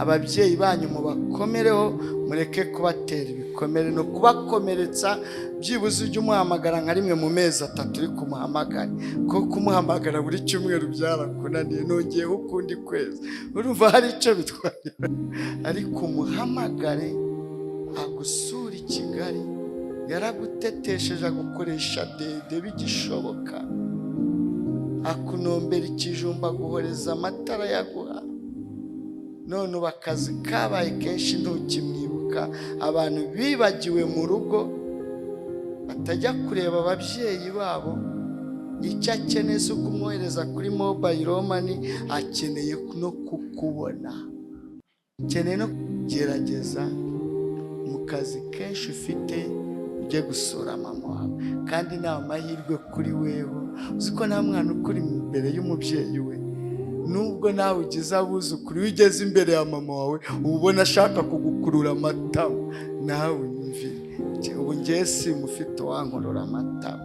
Ababyeyi banyu mubakomereho, mureke kubatera ibikomere no kubakomeretsa. Byibuze ujye umuhamagara nka rimwe mu mezi 3, uri kumuhamagara, ko kumuhamagara buri cyumweru byarakunaniye, nongeyeho ukundi kwezi, urumva hari icyo bitwaye. Ariko umuhamagare agusura i Kigali, yaragutetesheje, agukoresha dede bigishoboka, akunombera ikijumba, aguhoreza amatara yaguha, none ubu akazi kabaye kenshi ntukimwibuka. Abantu bibagiwe mu rugo, batajya kureba ababyeyi babo. Icyo akeneye si ukumwohereza kuri mobile money, akeneye no kukubona, akeneye no kugerageza mu kazi kenshi ufite ujye gusura mama wawe. Kandi ni amahirwe kuri weho, uzi ko nta mwana ukuri imbere y'umubyeyi we. Nubwo nawe ugize abuzukuru, iyo ugeze imbere ya mama wawe uba ubona ashaka kugukurura amatama. Nawe unyumvire, ubu ngewe simufite uwankurura amatama.